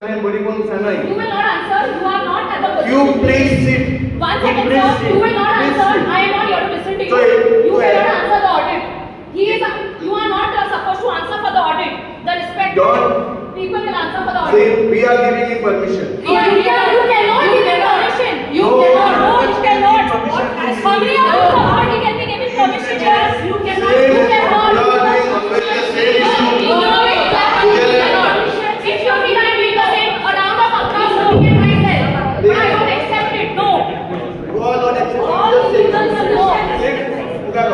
बरी कोण सांगाय. You will not answer. You are not at the You position. Please sit. One You second, please sir. sit. You will not Please answer. sit. I am not here to listen to you. So, You go cannot ahead. answer the audit. He is. You are not supposed to answer for the audit. The respect. Don't. People will answer for the audit. Say, we are giving him permission. You, you cannot You give him cannot. permission. You No. cannot. No, you cannot. Permission. How many of you thought he can be given permission here? You cannot. Same, You cannot. we are doing always the same issue. You know exactly. You cannot. If you feel I am doing the same, a round of applause for me and myself. But I don't accept it. No. You are not accepting All the same. legal no. Sit. Uga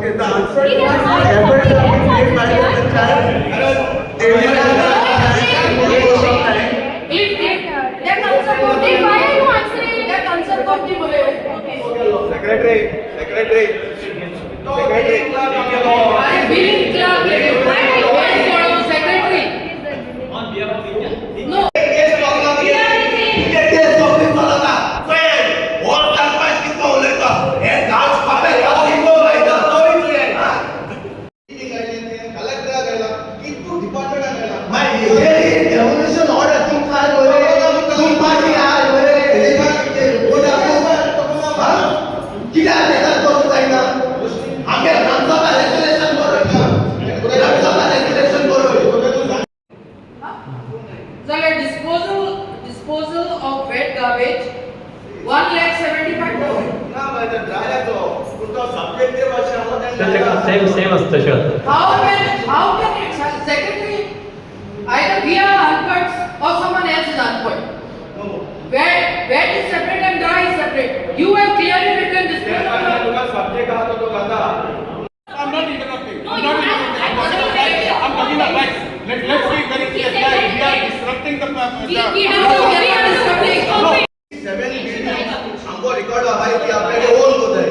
The answer He is cannot. efforts are being made by the panchayat. They will If that answer Then why are you answering? That answer कोण दी बोले? Okay. Secretary, secretary, secretary. I billing clerk. Why are you secretary? On behalf of India. No. Case चलना केस चलता हो सरपंच कितको उलयता हे गांव पापे कितको उलयता कलेक्टर गेला कितू डिपार्टमेंट गेला. मागीर रेव्होल्युशन ऑर्डर तुमकां बरे तुमकां आय बरे कित्याक तेका करूंक जायना आमगे ग्रामसभा रेजोल्युशन बरोय ग्रामसभा रेजोल्युशन बरोय. जाल्यार disposal of wet garbage 1,75,000. ना माहिती ड्रायराचो पूण तो सब्जेक्ट ते भाशेन आसा तेन्ना सेम सेम असतं तशें आसता. How can it, secretary, either we are unpats or someone else is unpat. No. Wet is separate and dry is separate. You have clearly written ते disposal भाशेन of. तुका सब्जेक्ट आहा तो तो घाता. I'm not interrupting. No, I'm you not have- interrupting. I'm talking I'm about facts. I'm talking about facts. Let's be very He clear. said We are, we are that- disrupting the. We have to, we have to stop it. Seven building आमको record आहा की आपल्याकडे own कोताय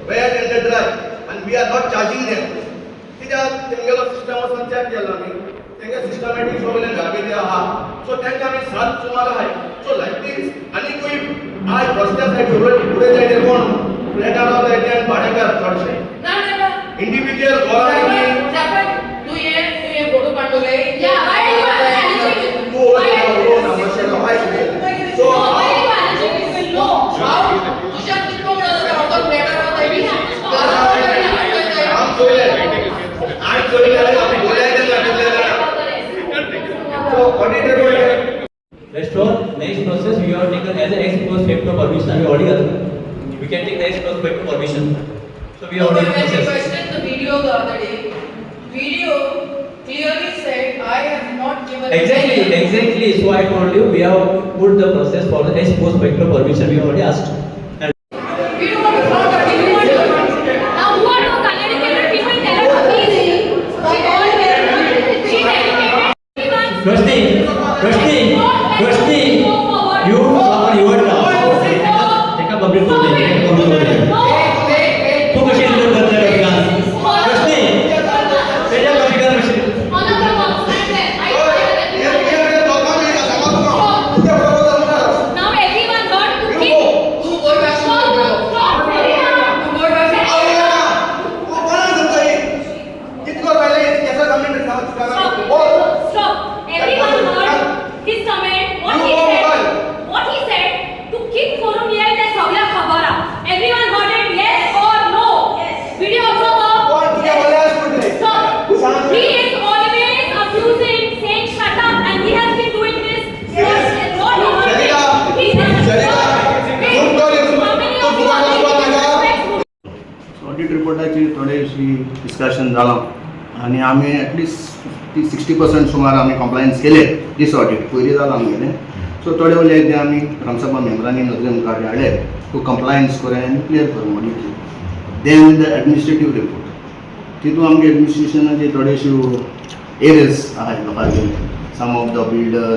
weight and dry आनी we are not charging them. कित्याक तेंगेलो system वचून check केलो आमी तेंगे सिस्टमॅटीक सगळें गार्बेज आहा सो तेंका आमी सात सुमार आहाय. सो लायक दीस आनीकूय आयज रस्त्या सायडीन फुडें सायडीर कोण फ्लॅटार रावताय ते आनी भाडेकार चडशे ना ना ना. इंडिव्हिज्युअल घरां न्ही. सरपंच, तू हे फोटो काढले. Yeah, why are you challenging? तूं वयर मातशें so No, why are you challenging people? No. तुझ्या कितको म्हणत होता फ्लॅटार रावता. आम चोयलें आमी चोयलें आमी बोलायलें ना कितलें जाणां. So auditor Restore, next process we have taken as an ex post facto permission, we already asked. We can take the ex post facto permission. So we are already in When we process. questioned the video the other day, video clearly said, I have not given. Exactly, exactly. So I told you, we have put the process for the ex post facto permission, we already asked. And We don't want to flaunt our dignity. Now who are those uneducated people? Tell us please. She's educated. Everyone. Roshni, Roshni, Roshni, you on your turn. Take a public vote, take a public vote. No. Wait, wait. तू कशी interrupt करतोय रविकांत? रोशनी, त्याच्या रविकांत कशी? All of them are stand there. Now everyone got to keep. तू बोल भाषण Stop. करतो. Stop. तू बोल भाषण. Stop. Stop. Everyone heard his comment. What he said. What he said. To kick करून येईल ते सगळ्या खबर. Everyone heard it. Yes or no? Yes. Video also come. Stop. He is always accusing, saying shut up, and he has been doing this for a lot of years. He has. Wait. How many of you are taking respect? Audit रिपोर्टाचेर थोडेशी discussion जालां आनी आमी at least 50-60% सुमार आमी compliance केले दीस audit पयलीं जालां आमगेलें. सो थोडे उलयत ते आमी ग्रामसभा मेंबरांनी नदरे मुखार हाडले टू कंप्लायन्स करून आनी क्लियर करून audit. Then the administrative report तितून आमगे एडमिनिस्ट्रेशनाचे थोडेश्यो एरर्स आहाय लोकांचे. Some of the builder,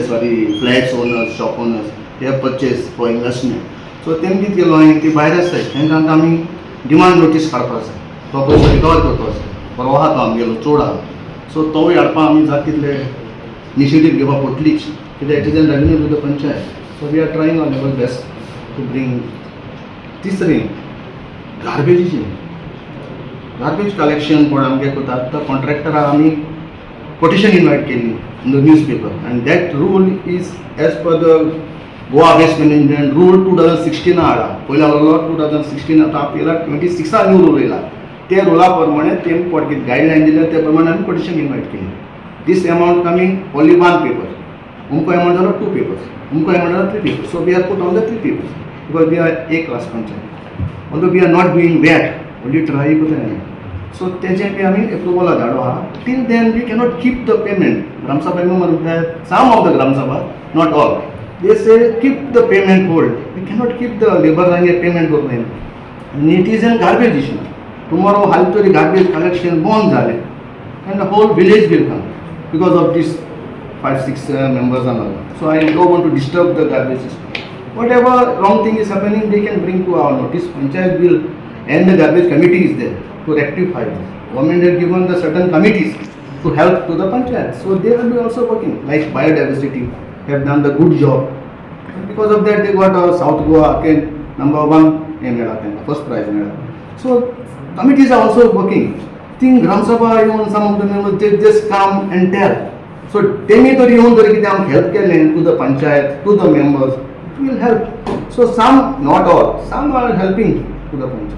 sorry, flats owners, shop owners, they have purchase for investment. So तेम कितें केलो हांवें ती भायर आसताय तांकां आतां आमी डिमांड नोटीस काडपाक जाय. तो पयसो रिकवर करपाक जाय बरो आहा तो आमगेलो चड आहा. सो तोवूय हाडपाक आमी जाता तितले इनिशिएटीव घेवपाक पडटलीच कित्याक it is an revenue to the panchayat. So we are trying our level best to bring. तिसरें गार्बेजीचें गार्बेज कलेक्शन कोण आमगे करतात तो कॉन्ट्रॅक्टराक आमी quotation invite केली in the newspaper and that rule is as per the Goa Waste Management Rule 2016 हाडा. पयलो आहलो 2016, आतां येयला 26 न्यू रूल येयला. ते रुला प्रमाणे ते कितें गायडलायन दिल्या ते प्रमाणे आमी कोटेशन इनवायट केली. This amount coming, only one paper. अमको एमावंट जालो, टू पेपर्स. अमको एमावंट जालो, three papers. So we are put on the three papers because we are A class panchayat. Although we are not doing VAT, only try कोताय आमी. So तेजें बी आमी एप्रुवला धाडो आहा. Till then we cannot keep the payment. Gram sabha member, some of the gram sabha, not all, they say keep the payment hold. We cannot keep the लेबरांगे payment दवरनाय आनी it is an garbage issue. Tomorrow हालीं तरी garbage collection बंद जालें and the whole village will come because of this 5-6 members and all. So I don't want to disturb the garbage system. Whatever wrong thing is happening, they can bring to our notice. Panchayat will and the garbage committee is there to rectify this. Government has given the certain committees to help to the panchayat. So they will be also working. Like biodiversity have done the good job. And because of that, they got South Goa again number one हे मेळा तेंका, first prize मेळा. So committees are also working. Think Gram Sabha येवन some of the members, they just come and tell. So तेमी तरी येवन तरी कितें आमकां हेल्प केलें to the panchayat, to the members, it will help. So some, not all, some are helping to the panchayat.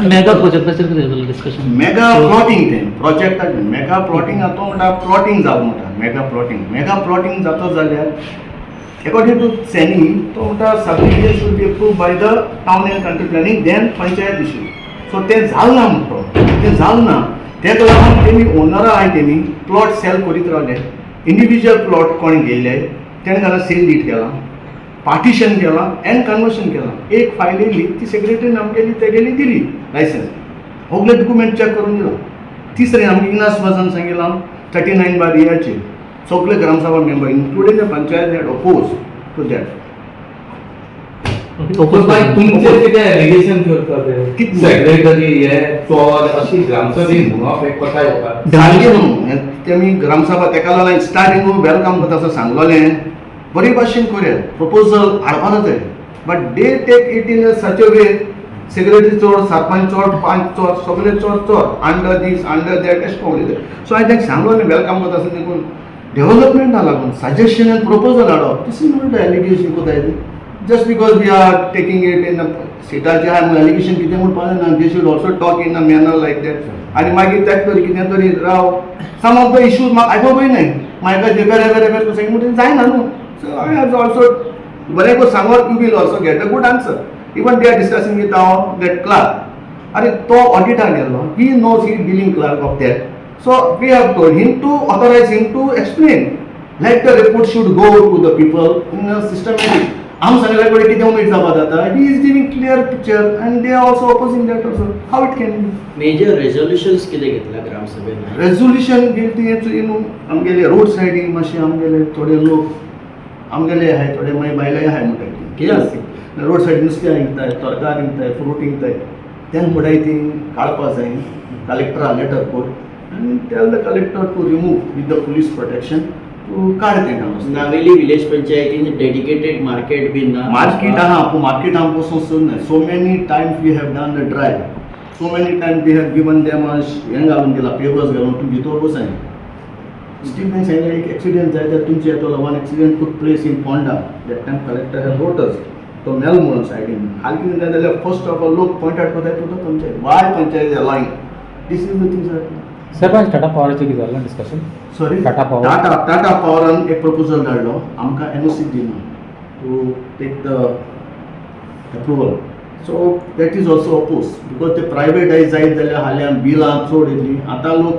Mega प्रोजेक्टाचेर कितें जालें discussion? Mega plotting, तें प्रोजेक्ट मेगा प्लॉटिंग. तो म्हणटा प्लॉटिंग जावं म्हणटा मेगा प्लॉटिंग. मेगा प्लॉटिंग जाता जाल्यार according two सॅनी तो म्हणटा subdivision should be approve by the Town and Country Planning, then panchayat issue. So तें जालें ना म्हणटा तो, तें जालें ना. तेका लागून तेमी ओनरां आहाय, तेमी प्लॉट सेल करीत रावले. इंडिविज्युअल प्लॉट कोण घेयले तेणें जाल्यार सेल डीड केलां, पार्टिशन केलां एंड कन्वर्शन केलां. एक फायल येयली, ती सेक्रेटरीन आमगेली तेगेली दिली लायसन्स, सगळे डॉक्युमेंट चॅक करून दिला. तिसरें आमगे इग्नास वाजान सांगिलां 39 बार याचे सगळे gram sabha member including the panchayat had oppose to that. तुमचेर कितें एलिगेशन करता ते? कितें? सेक्रेटरी हे चोर अशी ग्रामसभेन म्हणप हें कशें येता? सारकें न्हू तेमी ग्रामसभा तेका लागून स्टार्टिंग welcome करता असं सांगलोलें, बरे भाशेन करूया, प्रपोजल हाडपाक जाय, but they take it in such a way, secretary चोर, सरपंच चोर, पंच चोर, सगळे चोर चोर, अंडर दीस अंडर that अशें करून उलयता. सो हांवें तांकां सांगलोलें welcome करता आसतना देखून डेव्हलपमेंटा लागून सजेशन आनी प्रपोजल हाडप, this is not the allegation. कोताय just because we are taking it in सिटाचे आहा एलिगेशन कितें म्हणपाक ना. They should also talk in a manner like that. आनी मागीर तेक तरी कितें तरी राव, सम ऑफ the issues म्हाका आयकोंकूय न्हय, मागीर बेरे बेरे बेरे सांग म्हणटा जायना न्हू. सो I have also बरें करून सांगत, you will also get a good answer. Even they are discussing with our that clerk. अरे तो ऑडिटाक गेल्लो, he knows, he billing clerk of that. So we have told him to authorize him to explain. Let the report should go to the people in a systematic. आम सांगल्या कडेन कितें उमेद जावपा जाता. He is giving clear picture and they are also opposing that also. How it can be? Major resolutions कितें घेतला ग्रामसभेन? Resolution घेतली न्हू, आमगेले रोड सायडीक मातशे आमगेले थोडे लोक आमगेले आहाय, थोडे मागीर भायले आहाय म्हणटाय कितें आसता, रोड सायड नुस्तें विकताय, तरकारी विकताय, फ्रूट विकताय, तें म्हणटाय ती काडपा जाय. कलेक्टरा लेटर कर आनी tell the collector to remove with the police protection to काड तेंकां नुस्तें. नावेली विलेज पंचायतीन डेडिकेटेड मार्केट बी ना? मार्केट आहा पूण मार्केट आमकां वचून सोदनाय. So many times we have done the drive, so many times we have given them हें घालून दिला, पेपर्स घालून, तूं भितर बसाय. स्टील सांगलें एक एक्सिडेंट जाय तर तुमचे येतलो. One accident took place in Ponda, that time collector have wrote us. तो मेलो म्हणून सायडीन. हाल कितें जाय जाल्यार फर्स्ट ऑफ ऑल लोक पॉयंट आउट करताय to the panchayat, why panchayat allowing this is the things. Sarpanch, Tata पॉवराचेर कितें जालें discussion? Sorry? Tata power. Tata Tata पॉवरान एक प्रपोजल धाडलो आमकां, एनओसी दिना to take the approval. So that is also oppose because ते प्रायवेटायज जायत जाल्यार हाल्यां बिलां चड येतलीं. आतां लोक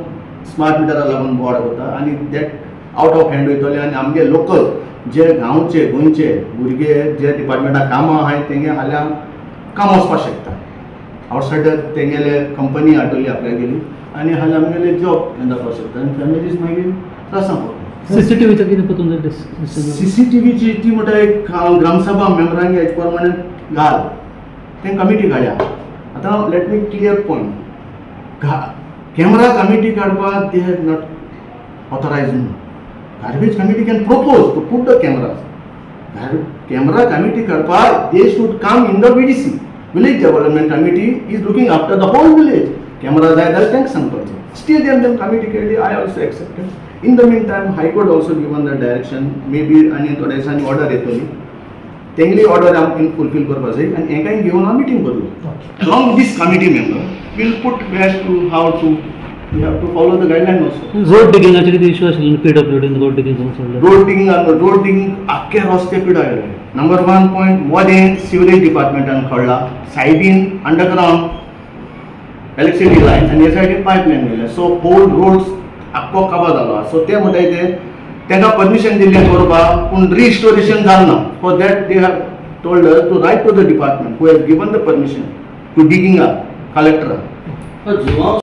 स्मार्ट मिटरा लागून बोवाळ करता आनी that out of hand वयतले आनी आमगे लोकल जे गांवचे गोंयचे भुरगे जे डिपार्टमेंटाक कामां आहाय तेंगे हाल्यां काम वचपाक शकता. आवटसायडर तेंगेले कंपनी हाडटली आपल्यागेली आनी हाल्यां आमगेले जॉब हें जावपाक शकता आनी फॅमिलीज मागीर त्रासां पडटा. सीसीटीव्हीचं कितें तुमचें डिस्कशन? सीसीटीव्हीची ती म्हणटा एक ग्रामसभा मेंबरांक हेज प्रमाणे घाल, तें कमिटी काडया. आतां let me clear point, camera committee काडपाक they have not authorize न्हू. Garbage committee can propose to put the cameras. Camera committee काडपाक they should come in the VDC. Village Development Committee is looking after the whole village. Camera जाय जाल्यार तांकां सांगपाचें. Steel तेम तेम committee केली. I also accepted. In the mean time, High Court also given the direction. May be आनी थोड्या दिसांनी ऑर्डर येतली. तेंगली ऑर्डर आमकां फुलफील करपा जाय आनी हेंकांय घेवन हांव मिटींग करतलो. Along with this committee member, we'll put where to, how to, we have to follow the guideline also. Road डिगिंगाचे कितें इशू आशिल्लो पीडब्ल्यूडीन रोड डिगिंग करून सोडलें? रोड डिगिंग, रोड डिगिंग आख्खे रस्ते पिडा गेले. नंबर वन पॉयंट, मदें सिवरेज डिपार्टमेंटान खडला, सायडीन अंडरग्रावंड इलेक्ट्रिसिटी लायन आनी हे सायडीन पायप लायन गेले. सो होल रोड्स आख्खो काबार जालो. सो ते म्हणटाय ते तांकां परमिशन दिल्लें करपाक, पूण रिस्टोरेशन जालें ना. For that they have told to write to the department who has given the permission to digging up, कलेक्टराक. Joao.